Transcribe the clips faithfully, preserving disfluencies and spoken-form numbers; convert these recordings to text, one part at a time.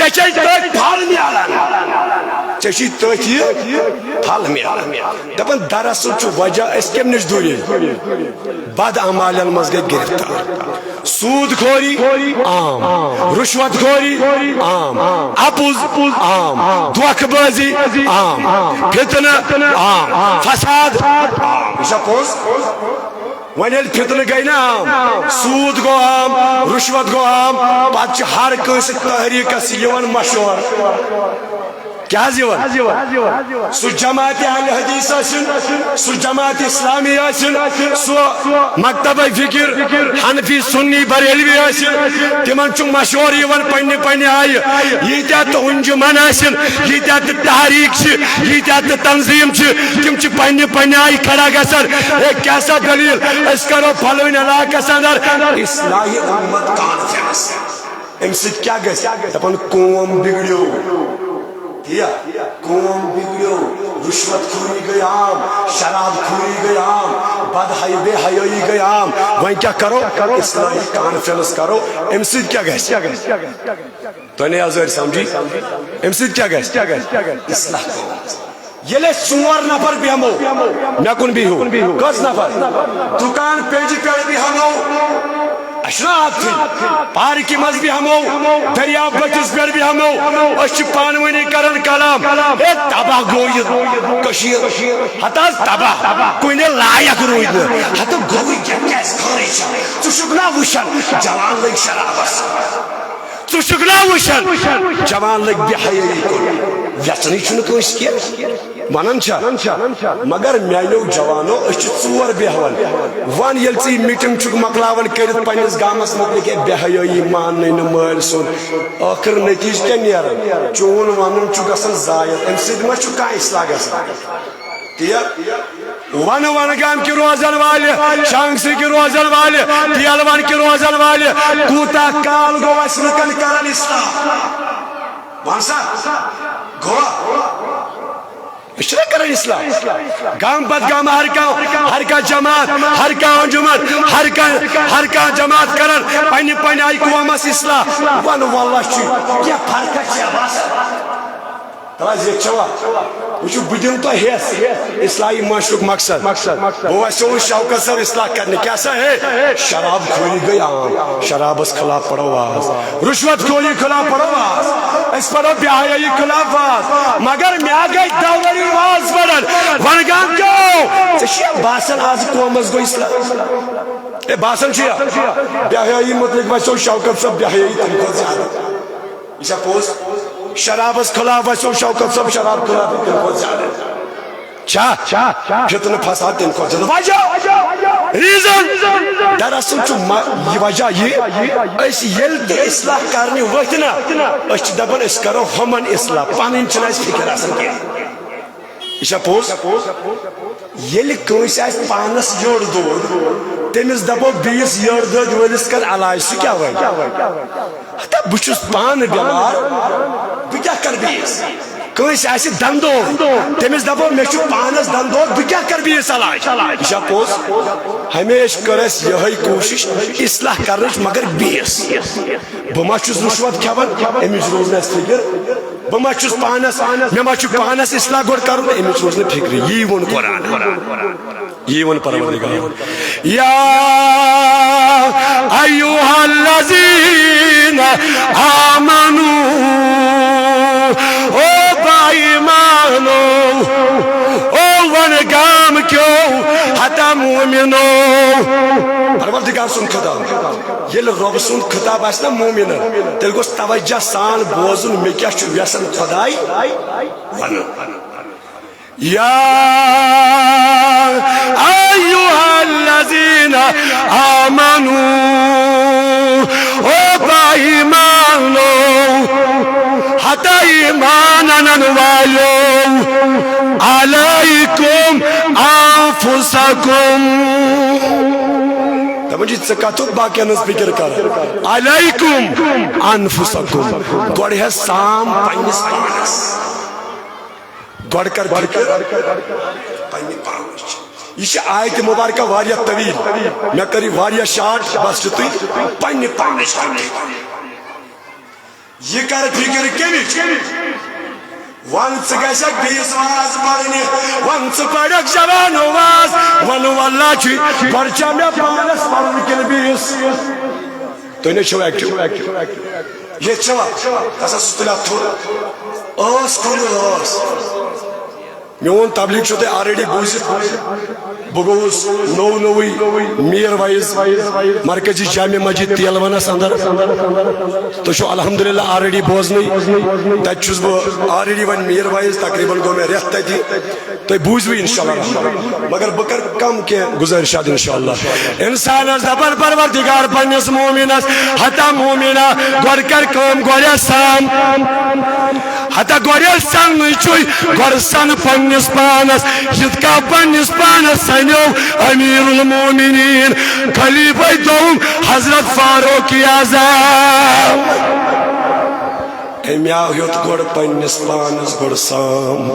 ژےٚ چھے تٔتھۍ پھل میلان۔ ژےٚ چھُے تٔتھۍ یہِ پھل میلان۔ دَپان، دراصل چھُ وجہ أسۍ کَمہِ نِش دوٗرے؟ بد اعمالن منٛز گٔے گرفتار۔ سود خوری عام، رشوت خوری عام، اپُز عام، دھوکہ بازی عام، فتنہ عام، فساد عام۔ یہِ چھا پوٚز؟ وۄنۍ ییٚلہِ فتنہٕ گٔے نا عام، سود گوٚو عام، رشوت گوٚو عام، پتہٕ چھِ ہر کٲنٛسہِ تحریکس یِوان مشورٕ۔ کیٛاہ حظ یِوان؟ سُہ جماعت اہل حدیث ٲسِن، سُہ جماعت اسلامی ٲسِن، سُہ مکتبہ فکر حنفی سنی بریلوی ٲسِن، تِمن چھُ مشورٕ یِوان پننہِ پننہِ آیہِ۔ ییٖتیٛاہ تُہنٛد جُمن ٲسِن، ییٖتیٛاہ تہِ تحریک چھِ، ییٖتیٛاہ تہِ تنظیٖم چھِ، تِم چھِ پننہِ پننہِ آیہِ کھڑا گژھان۔ ہے، کیٛاہ سا دٔلیٖل؟ أسۍ کرو پھلٲنۍ علاقس اندر اصلاحی امت کانفرنس۔ امہِ سۭتۍ کیٛاہ گژھِ؟ دپان، قوم بگڑیو۔ ٹھیک، قوم بگڑیو، رشوت خوری گٔے عام، شراب خوری گٔے عام، بد حی-، بے حیٲیی گٔے عام۔ وۄنۍ کیٛاہ کرو؟ اصلاحی کانفرنس کرو۔ امہِ سۭتۍ کیٛاہ گژھِ؟ تۄہہِ نے آز أڑۍ سمجھی؟ امہِ سۭتۍ کیٛاہ گژھِ؟ اصلاح قوم۔ ییٚلہِ أسۍ ژور نفر بیٚہمو، مےٚ کُن بِہِو۔ کٔژ نفر؟ دُکان پینجہِ پٮ۪ٹھ بیٚہمو۔ اَسہِ چھُنہ عادتھٕے؟ پارکہِ منٛز بیٚہمو، دٔریاو بٔٹھِس پٮ۪ٹھ بیٚہمو۔ أسۍ چھِ پانہٕ ؤنی کران کلام۔ ہے، تباہ گوٚو یہِ کٔشیٖر۔ ہتہٕ حظ تباہ۔ کُنہِ لایق روٗدۍ نہٕ۔ ہتہٕ گوٚوٕے کیٛاہ؟ کیٛازِ خٲرٕے چھا؟ ژٕ چھُکھ نا وٕچھان، جوان لٔگۍ شرابس۔ ژٕ چھُکھ نا وٕچھان، جوان لٔگۍ بے حیٲیی کُن۔ یژھنٕے چھُنہٕ کٲنٛسہِ کینٛہہ۔ ونان چھا؟ مگر میانیو جوانو، أسۍ چھِ ژور بیٚہوان۔ ون، ییٚلہِ ژٕ یہِ میٖٹنگ چھُکھ مۄکلاوان کٔرِتھ پننِس گامس متعلق، ہے، بے حیٲیی ماننٕے نہٕ مٲلۍ سُنٛد، ٲخٕر نتیٖجہٕ کیٛاہ نیران؟ چون ونُن چھُ گژھان ضایع۔ امہِ سۭتۍ ما چھُ کانٛہہ اصلاح گژھان؟ تی ونہٕ ونہٕ گام کہِ روزن والہِ، شانگسہِ کہِ روزن والہِ، تیلون کہِ روزن والہِ، کوٗتاہ کال گوٚو اَسہِ لُکن کران اصلاح؟ وَن سا، گوٚوا؟ أسۍ چھِنہ کران اصلاح؟ گام پتہٕ گام ہر کانٛہہ، ہر کانٛہہ جماعت، ہر کانٛہہ انجمن، ہر کانٛہہ، ہر کانٛہہ جماعت کران پننہِ پننہِ آیہِ قومس اصلاح۔ ون واللہ چھُ کینٛہہ فرقہ چھِ باسان۔ تَلہٕ حظ، ییٚتہِ چھوا؟ وٕچھِو، بہٕ دِمہٕ تۄہہِ ہٮ۪س۔ اصلاحی معاشرُک مقصد۔ بہٕ وَسیووُس شوکت صٲب اصلاح کرنہِ۔ کیٛاہ سا ہے؟ شراب خوری گٔے عام۔ شرابس خلاف پرو واز۔ رشوت خوری خلاف پرو واز۔ أسۍ پرو بے حیٲیی خلاف واز۔ مگر مےٚ گٔے دَہ ؤری واز پران۔ وَنگام کیو؟ ژےٚ چھُیا باسان آز قومس گوٚو اصلاح؟ ہے، باسان چھُیا؟ بے حیٲیی متعلق وَسیو شوکت صٲب بے حیٲیی تَمہِ کھۄتہٕ زیادٕ۔ یہِ چھا پوٚز؟ شرابس خلاف وَسیو شوکت صٲب شراب خلاف تَمہِ کھۄتہٕ زیادٕ۔ چھا؟ فتنہٕ فساد تَمہِ کھۄتہٕ زیادٕ۔ وجہ، ریزن، دراصل چھُ م-، یہِ وجہ یہِ، أسۍ ییٚلہِ تہِ اصلاح کرنہِ ؤتھۍ نا، أسۍ چھِ دپان أسۍ کرو ہُمن اصلاح، پنٕنۍ چھِنہٕ اَسہِ فکر آسان کینٛہہ۔ یہِ چھا پوٚز؟ ییٚلہِ کٲنٛسہِ آسہِ پانس یٔڑ دود، تٔمِس دپو بیٚیِس یٔڑ دٲدۍ وٲلِس کر علاج، سُہ کیٛاہ وَنہِ؟ ہتا بہٕ چھُس پانہٕ بٮ۪مار، بہٕ کیٛاہ کرٕ بیٚیِس؟ کٲنٛسہِ آسہِ دنٛدٕ دود، تٔمِس دپو مےٚ چھُ پانس دنٛدٕ دود، بہٕ کیٛاہ کرٕ بیٚیِس علاج؟ یہِ چھا پوٚز؟ ہمیشہِ کٔر اَسہِ یِہوٚے کوٗشِش اصلاح کرنٕچ، مگر بیٚیِس۔ بہٕ ما چھُس رُشوت کھٮ۪وان؟ اَمِچ روٗز نہٕ اَسہِ فِکر۔ بہٕ ما چھُس پانس، مےٚ ما چھُ پانس اصلاح گۄڈٕ کرُن؟ اَمِچ روٗز نہٕ فِکرِ۔ یی ووٚن قرآن۔ یی ووٚن پروردگار۔ یا ایھا الذین آمنو، او با ایمانو، او وَنگام کیو، ہتا مومنو۔ پروردگار سُنٛد خطاب۔ ییٚلہِ رۄب سُنٛد خطاب آسہِ نا مومنن، تیٚلہِ گوٚژھ توجہ سان بوزُن، مےٚ کیٛاہ چھُ یژھان خداے ونُن۔ یا ایھا الذین آمنو، او با ایمانو، ہتا ایمان انن والو، علیکم انفسکم۔ دپان چھِ، ژٕ کتھ چھُکھ باقین ہٕنٛز فکر کران؟ علیکم انفسکم، گۄڈٕ ہیٚہ سام پننِس پانس۔ گۄڈٕ کر فکر پننہِ پانٕچ۔ یہِ چھِ آیت مبارکہ واریاہ طویل، مےٚ کٔر یہِ واریاہ شارٹ، بس چھِ تُہۍ پننہِ پانٕچ فکر۔ یہِ کر فکر کٔمِچ؟ وَن ژٕ گژھکھ بیٚیِس واز پرنہِ، وَن ژٕ پرکھ جوانو واز، وَن واللہ چھُ پرچہ مےٚ پانس پرُن کِنہٕ بیٚیِس؟ تُہۍ نے چھِو ایکٹیو۔ ییٚتہِ چھِوا؟ کسا سُہ تُلہِ اَتھ تھوٚد۔ ٲس کُنہِ ٲس۔ میون تبلیغ چھو تۄہہِ already بوٗزِتھ۔ بہٕ گوٚوُس نوٚو نوٚوٕے میر وایز مرکزی جامع مسجد تیلونس اندر۔ تُہۍ چھِو الحمدللہ already بوزنٕے۔ تتہِ چھُس بہٕ already وۄنۍ میر وایز، تقریباً گوٚو مےٚ رٮ۪تھ تتی۔ تُہۍ بوٗزِوٕے انشاءاللہ الرحمن۔ مگر بہٕ کرٕ کم کینٛہہ گزٲرشات انشاءاللہ۔ انسانس دپان پروردگار پننِس مومنس، ہتا مومنہ، گۄڈٕ کر کٲم، گۄڈٕ سام۔ ہتا گۄڈٕ ییٚلہِ سننٕے چھُے، گۄڈٕ سن پننِس پانس، یِتھ کٔنۍ پننِس پانس سنیو امیر المومنین، خلیفہ دوم حضرت فاروق اعظم۔ أمۍ آو ہیوٚت گۄڈٕ پننِس پانس گۄڈٕ سام،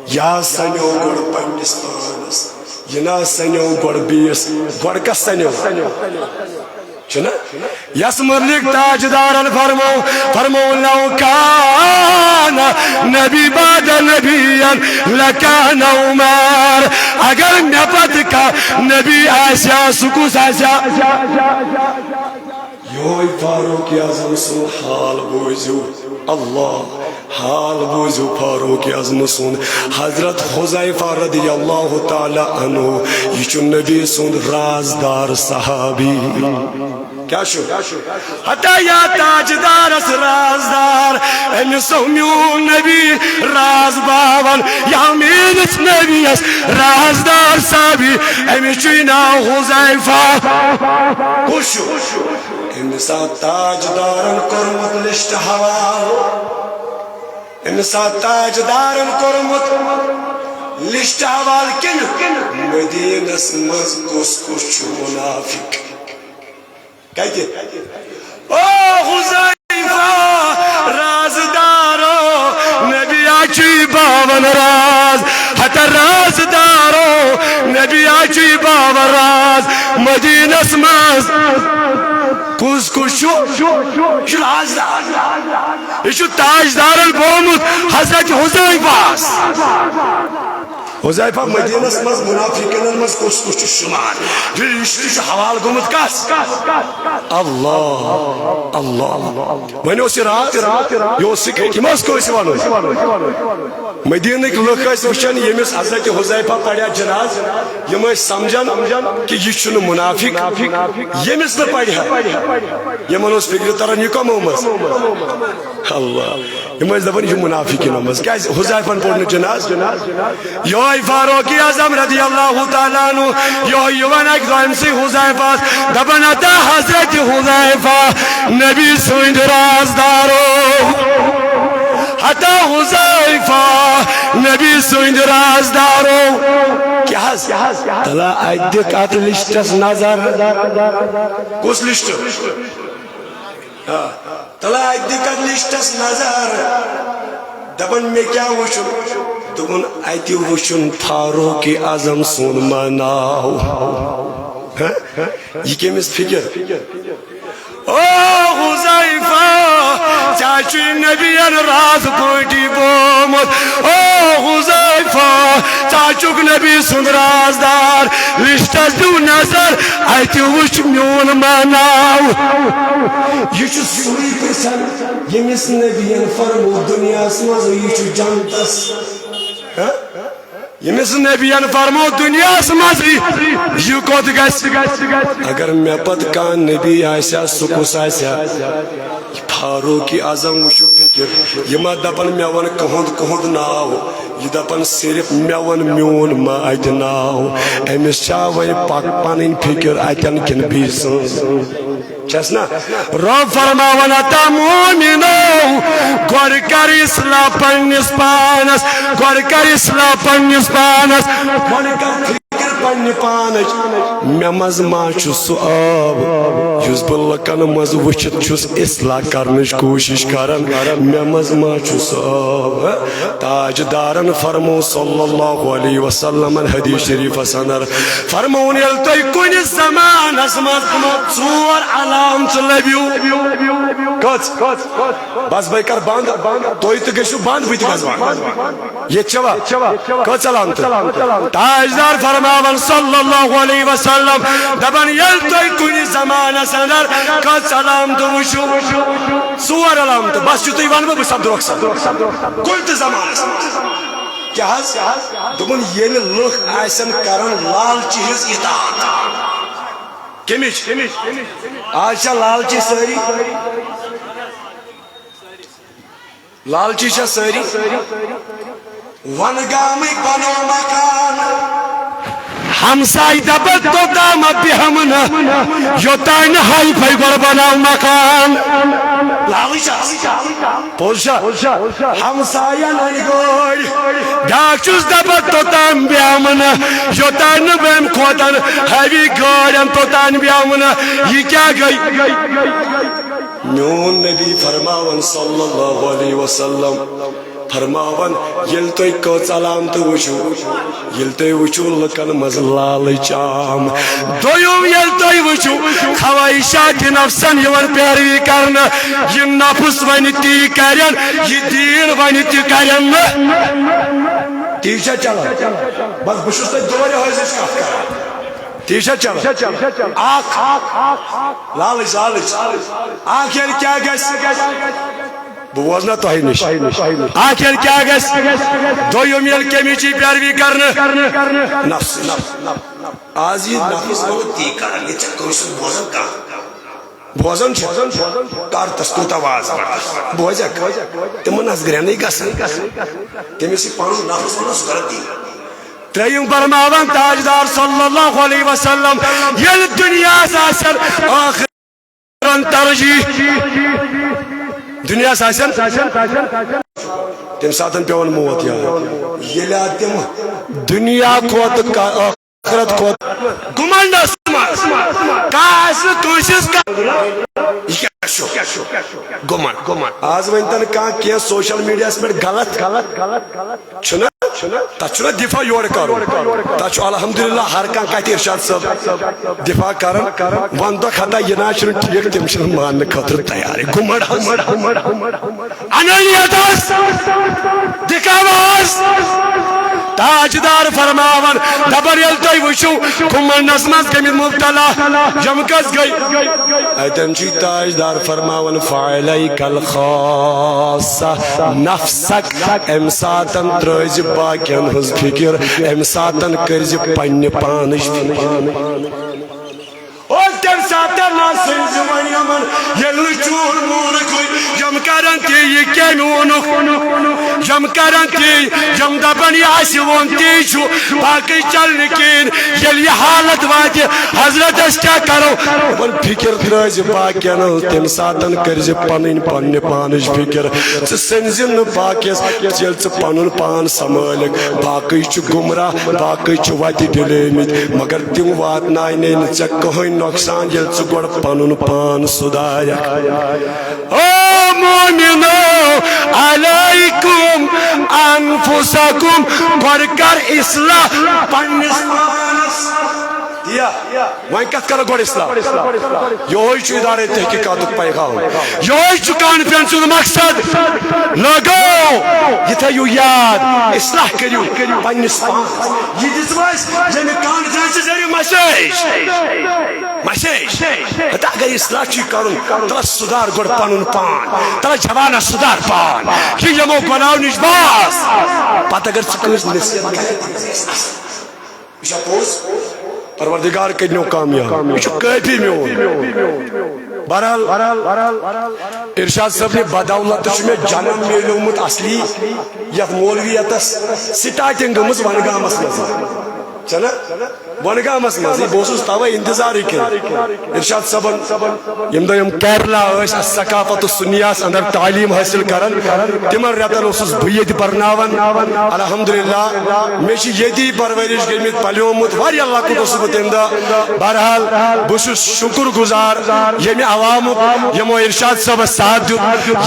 یا سنیو گۄڈٕ پننِس پانس، یہِ نہ سنیو گۄڈٕ بیٚیِس، گۄڈٕ کس سنیو؟ چھُنہ؟ یس متعلق تاجدارن فرمو، فرمو، "لو کان نبی بعد نبی لکان عمر"، اگر مےٚ پتہٕ کانٛہہ نبی آسہِ ہا، سُہ کُس آسہِ ہا؟ یہوے فاروق اعظم سُنٛد حال بوٗزِو۔ اللہ، حال بوٗزِو فاروق اعظم سُنٛد۔ حضرت حذیفہ رضی اللہ تعالیٰ عنہ، یہِ چھُ نبی سُنٛد رازدار صحابی۔ کیٛاہ چھُ؟ ہتا یا تاجدارس رازدار، أمِس اوس میون نبی راز باون، یا میٲنِس نبیَس رازدار صحابی، أمِس چھُے ناو حذیفہ۔ کُس چھُ؟ أمِس آو تاجدارن کوٚرمُت لسٹ حوالہٕ۔ أمِس آو تاجدارن کوٚرمُت لسٹ حوالہٕ کِنہٕ مدیٖنس منٛز کُس کُس چھُ منافق؟ کتہِ؟ او حذیفہ، رازدارو، نبی آچی باون راز، ہتہ رازدارو، نبی آچی باون راز، مدیٖنس منٛز کُس کُس چھُ؟ یہِ چھُ رازدار۔ یہِ چھُ تاجدارن بومُت حضرت حذیفہس۔ حذیفہ، مدیٖنس منٛز منافقینن منٛز کُس کُس چھُ شُمار؟ یہِ لسٹ چھُ حوالہٕ گوٚمُت کس؟ اللہ، اللہ۔ وۄنۍ اوس یہِ راز، یہِ اوس سِکرِٹ، یہِ ما ٲس کٲنٛسہِ ونُن؟ مدیٖنٕکۍ لُکھ ٲسۍ وٕچھان، ییٚمِس حضرت حذیفہ پرِ ہا جناز، یِم ٲسۍ سمجھان کہِ یہِ چھُنہٕ منافق، ییٚمِس نہٕ پرِ ہا۔ یِمن اوس فکرِ تران، یہِ کمو منٛز؟ اللہ۔ یِم ٲسۍ دَپان، یہِ چھُ مُنافِقیٖنو منٛز۔ کیٛازِ؟ حُذیفَن پوٚر نہٕ جناز۔ یِہوٚے فاروق اعظم رضی اللہ تعالیٰ عنہ، یِہوٚے یِوان اَکہِ دۄہ أمۍ سٕے حُذیفَس، دَپان، ہتا حضرت حُذیفہ، نبی سٕنٛدۍ رازدارو۔ ہتا حُذیفہ، نبی سٕنٛدۍ رازدارو۔ کیٛاہ حظ؟ تَلہ اَتہِ دِکھ اَتھ لِسٹَس نظر۔ کُس لِسٹ؟ آ، تَلہ اَتہِ دِکھ اَتھ لِسٹَس نظر۔ دَپان، مےٚ کیٛاہ وٕچھُن؟ دوٚپُن، اَتہِ وٕچھُن فاروق اعظم سُنٛد ما ناو۔ ہہ؟ یہِ کٔمِس فِکِر؟ او حُذیفہ، ژےٚ چھُے نبیَن راز پٲٹھی بومُت۔ او حُذیفہ، ژٕ چھُکھ نبی سُنٛد رازدار۔ لِسٹَس دِیِو نظر، اَتہِ وٕچھ میون ما ناو۔ یہِ چھُ سُے پرٛژھان، ییٚمِس نبیَن فرموو دُنیاہَس منٛز یہِ چھُ جنتَس۔ ہہ؟ ییٚمِس نبیَن فرموو دُنیاہَس منٛز یہِ کوٚت گژھِ؟ اگر مےٚ پتہٕ کانٛہہ نبی آسہِ ہا، سُہ کُس آسہِ ہا؟ فاروق اعظم وٕچھِو فِکِر، یہِ ما دَپان مےٚ وَن کٕہُنٛد کٕہُنٛد ناو، یہِ دَپان صرف مےٚ وَن میون ما اَتہِ ناو۔ أمِس چھا وۄنۍ پَک-، پَنٕنۍ فِکِر اَتٮ۪ن کِنہٕ بیٚیہِ سٕنٛز؟ چھَس نا؟ رۄب فرماوان، ہتا مومِنو، گۄڈٕ کر اصلاح پننِس پانس، گۄڈٕ کر اصلاح پننِس پانس، گۄڈٕ کر فِکِر پننہِ پانٕچ، مےٚ منٛز ما چھُ سُہ آب یُس بہٕ لُکن منٛز وٕچھِتھ چھُس اصلاح کرنٕچ کوٗشِش کران؟ مےٚ منٛز ما چھُ سُہ آب؟ تاجدارن فرموو صلی اللہ علیہ وسلمن حدیث شریفس اندر، فرمووُن، ییٚلہِ تُہۍ کُنہِ زمانس منٛز ژور علامتہٕ لٔبِو۔ کٔژ؟ بس بہٕ کرٕ بند، تُہۍ تہِ گٔژھِو بند، بہٕ تہِ گژھٕ بند۔ ییٚتہِ چھوا؟ کٔژ علامتہٕ؟ تاجدار فرماوان صلی اللہ علیہ وسلم، دپان، ییٚلہِ تُہۍ کُنہِ زمانس اندر کٔژ علامتہٕ وٕچھِو؟ ژور علامتہٕ، بس یُتُے ونہٕ بہٕ، بہٕ سپدٕ رۄخصت۔ کُنہِ تہِ زمانس منٛز۔ کیٛاہ حظ؟ دوٚپُن، ییٚلہِ لُکھ آسن کران لالچہِ ہٕنٛز اطاعت۔ کمِچ؟ آز چھا لالچی سٲری؟ لالچی چھا سٲری؟ ونہٕ گامٕکۍ بنٲو مکان۔ ہمساے دپکھ توٚتام بیہمہٕ نہٕ، یوٚتام نہٕ ہاے فاے گۄڈٕ بناو مکان۔ لالچ چھا؟ پوٚز چھا؟ ہمساین انہِ گٲڑۍ، بیاکھ چھُس دپان توٚتام بیہمہٕ نہٕ، یوٚتام نہٕ بہٕ امہِ کھۄتن ہیوی گٲڑۍ انہٕ، توٚتام بیہمہٕ نہٕ۔ یہِ کیٛاہ گٔے؟ میون نبی فرماوان صلی اللہ علیہ وسلم، فرماوان، ییٚلہِ تُہۍ کٔژ علامتہٕ وٕچھِو، ییٚلہِ تُہۍ وٕچھِو لُکن منٛز لالچ عام، دوٚیُم ییٚلہِ تُہۍ وٕچھِو خواہشات نفسن یِوان پیروی کرنہٕ، یہِ نفس ونہِ تی کرن، یہِ دیٖن ونہِ تہِ کرن نہٕ۔ تی چھا چلان؟ بس بہٕ چھُس تۄہہِ دورِ حٲضرٕچ کتھ کران۔ تی چھا چلان؟ اکھ، لالچ، لالچ۔ اکھ ییٚلہِ کیٛاہ گژھِ؟ بہٕ بوزنہٕ تۄہہِ نِش۔ اکھ ییٚلہِ کیٛاہ گژھِ؟ دوٚیُم ییٚلہِ کمِچی پیروی کرنہٕ؟ نفس۔ آز یہِ نفس مطلب تی کران، یہِ ژےٚ کٲنٛسہِ ہُنٛد بوزان کانٛہہ۔ بوزان چھِ؟ کر تس کوٗتاہ واز پڑھ۔ بوزکھ؟ تِمن آسہِ گرٛینٕے گژھان۔ تٔمِس یہِ پنُن نفس وَنان سُہ کران تی۔ ترٛیٚیِم فرماوان تاجدار صلی اللہ علیہ وسلم، ییٚلہِ دُنیاہس آسن ٲخرت ترجیح، دُنیاہس آسن، تمہِ ساتن پیوان موت یاد۔ ییٚلہِ آ تِم دُنیا کھۄتہٕ کا-، ٲخرت کھۄتہٕ گُمنڈس منٛز کانٛہہ آسہِ نہٕ کٲنٛسہِ ہٕنٛز کا-، یہِ کیٛاہ چھُ؟ گُمنڈ۔ آز ؤنۍ تن کانٛہہ کینٛہہ سوشل میڈیاہس پٮ۪ٹھ غلط، غلط، غلط، غلط۔ چھُنہ؟ تتھ چھُنہ دفاع یورٕ کرُن؟ تتھ چھُ الحمدللہ ہر کانٛہہ کتھِ ارشاد صٲب دفاع کران۔ ونہٕ دۄکھ ہتا یہِ نہ حظ چھُنہٕ ٹھیٖک، تِم چھِنہٕ ماننہٕ خٲطرٕ تیارٕے۔ گُمنڈ حظ۔ انانیت حظ۔ دکھاوا حظ۔ تاجدار فرماوان، دپان ییٚلہِ تُہۍ وٕچھِو گُمنڈس منٛز گٔمٕتۍ مبتلا، یِم کس گٔے؟ اتٮ۪ن چھُ تاجدار فرماوان، فعلیک الخاصہ، نفسک، امہِ ساتن ترٲوزِ باقین ہٕنٛز فکر، امہِ ساتن کٔرزِ پننہِ پانٕچ فکر۔ اور تمہِ ساتن نہ سنزِ وۄنۍ یِمن، ییٚلہِ نہٕ چون مونُکھٕے، یِم کرن تی یہِ کٔمۍ ووٚنُکھ، یِم کرن تی، یِم دپن یہِ اسہِ ووٚن تی چھُ، باقٕے چلہِ نہٕ کِہیٖنۍ۔ ییٚلہِ یہِ حالت واتہِ، حضرت، أسۍ کیٛاہ کرو؟ دپان فکر ترٲوزِ باقین ہٕنٛز، تمہِ ساتن کٔرزِ پنٕنۍ پننہِ پانٕچ فکر۔ ژٕ سٔنزِ نہٕ باقیس، ییٚلہِ ژٕ پنُن پان سنبھٲلکھ۔ باقٕے چھِ گمراہ، باقٕے چھِ وتہِ ڈلیمٕتۍ، مگر تِم واتناونَے نہٕ ژےٚ کٕہٕنۍ نۄقصان، ییٚلہِ ژٕ گۄڈٕ پنُن پان سُدھارکھ۔ او مومنو، علیکم انفسکم، گۄڈٕ کر اصلاح پننِس پانس۔ تی ہا؟ وۄنۍ کتھ کرو گۄڈٕ اصلاح؟ یہوے چھُ ادارے تحقیقاتُک پیغام، یہوے چھُ کانفرنس ہُنٛد مقصد۔ لگو، یہِ تھٲیِو یاد، اصلاح کٔرِو پننِس پانس۔ یہِ دِژوا اَسہِ ییٚمہِ کانفرنس ذٔریعہٕ مسیج؟ مسیج۔ ہتا اگر اصلاح چھُے کرُن، تَلہ سُدھار گۄڈٕ پنُن پان، تَلہ جوانہ سُدھار پان، یہِ یِمو گۄناہو نِش باز۔ پتہٕ اگر ژٕ کٲنٛسہِ نصیحت کرکھ، یہِ چھا پوٚز؟ پروردگار کٔرِنو کامیاب۔ یہِ چھُ کٲفی میون۔ بہرحال، ارشاد صٲب نہِ بدولت چھُ مےٚ جنم میلیومُت اصلی یتھ مولویتس سٹارٹنگ گٔمٕژ ونگامس منٛز۔ چھنا؟ بۄنہٕ گامس منٛزٕے، بہٕ اوسُس توے انتظارٕے کٔرِتھ۔ ارشاد صٲبن، ییٚمہِ دۄہ یِم کیرلا ٲسۍ، اَتھ ثقافت السنیہ ہس اندر تعلیٖم حٲصِل کران، تِمن رٮ۪تن اوسُس بہٕ ییٚتہِ پرناوان۔ الحمدللہ، مےٚ چھِ ییٚتی پرورش گٔمٕتۍ، پلیومُت، واریاہ لۄکُٹ اوسُس بہٕ تَمہِ دۄہ۔ بہرحال، بہٕ چھُس شُکر گُزار ییٚمہِ عوامُک، یِمو ارشاد صٲبس ساتھ دیُت،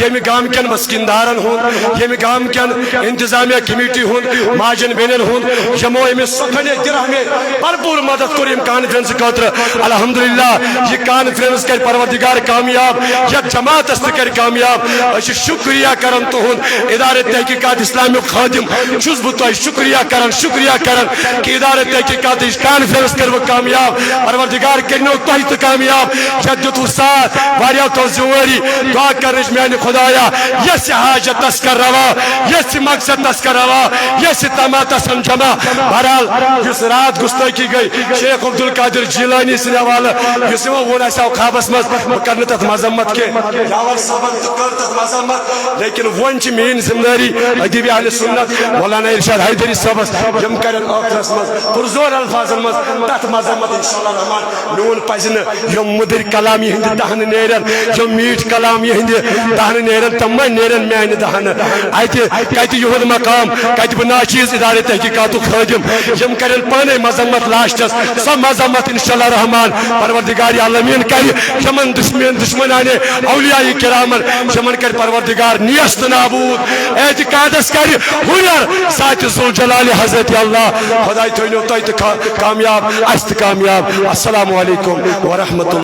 ییٚمہِ گامہٕ کٮ۪ن مسکیٖن دارن ہُنٛد، ییٚمہِ گامہٕ کٮ۪ن انتظامیہ کمیٹی ہُنٛد، ماجن بیٚنٮ۪ن ہُنٛد، یِمو أمِس سۄکھنے درہمے بھرپوٗر مدد کوٚر ییٚمہِ کانفرنس خٲطرٕ۔ الحمدللہ، یہِ کانفرنس کرِ پروردگار کامیاب، یتھ جماعتس تہِ کرِ کامیاب۔ أسۍ چھِ شُکریہ کران تُہُنٛد، ادارٕ تحقیقات اسلامیُک خٲدِم چھُس بہٕ تۄہہِ شُکریہ کران، شُکریہ کران کہ ادارٕ تحقیقاتٕچ کانفرنس کٔروٕ کامیاب۔ پروردگار کٔرِنو تۄہہِ تہِ کامیاب، یتھ دیُتوٕ ساتھ، واریاہ تۄہہِ ذمہٕ وٲری۔ دعا کرنٕچ میانہِ خدایا، یۄس یہِ حاجت تس کر روا، یۄس یہِ مقصد تس کر روا، یۄس یہِ طمع تس ہم جمع۔ بہرحال، یُس راتھ گُستٲخی گٔے شیخ عبدالقادر جیلانی سٕنٛدِ حوالہٕ، یُس یِمو ووٚن اَسہِ آو خوابس منٛز، بہٕ کرٕ نہٕ تتھ مذمت کینٛہہ، یاور صٲبن تہِ کٔر تتھ مذمت، لیکن وۄنۍ چھِ میٲنۍ ذمہٕ دٲری ادیب اہل سنت مولانا ارشاد حیدری صٲبس، یِم کرن ٲخرس منٛز پرزور الفاظن منٛز تتھ مذمت انشاءاللہ الرحمن۔ میون پزِ نہٕ یِم مُدٕرۍ کلام یِہنٛدِ دہنہٕ نیرن، یِم میٖٹھۍ کلام یِہنٛدِ دہنہٕ نیرن، تِم ما نیرن میانہِ دہنہٕ؟ اتہِ کتہِ یِہُنٛد مقام، کتہِ بہٕ ناچیز ادارٕ تحقیقاتُک خٲدِم، یِم کرن پانے مذمت لاسٹس۔ سۄ مذمت انشاءاللہ الرحمن پروردگار عالمین کرِ یِمن دشمن، دشمنان اولیاء کرامن، یِمن کرِ پروردگار نیست نابود۔ اعتقادس کرِ ہُرٮ۪ر ذات ذوالجلال حضرت اللہ۔ خداے تھٲینو تۄہہِ تہِ کا-، کامیاب، اسہِ تہِ کامیاب۔ السلام علیکم ورحمۃ اللہ۔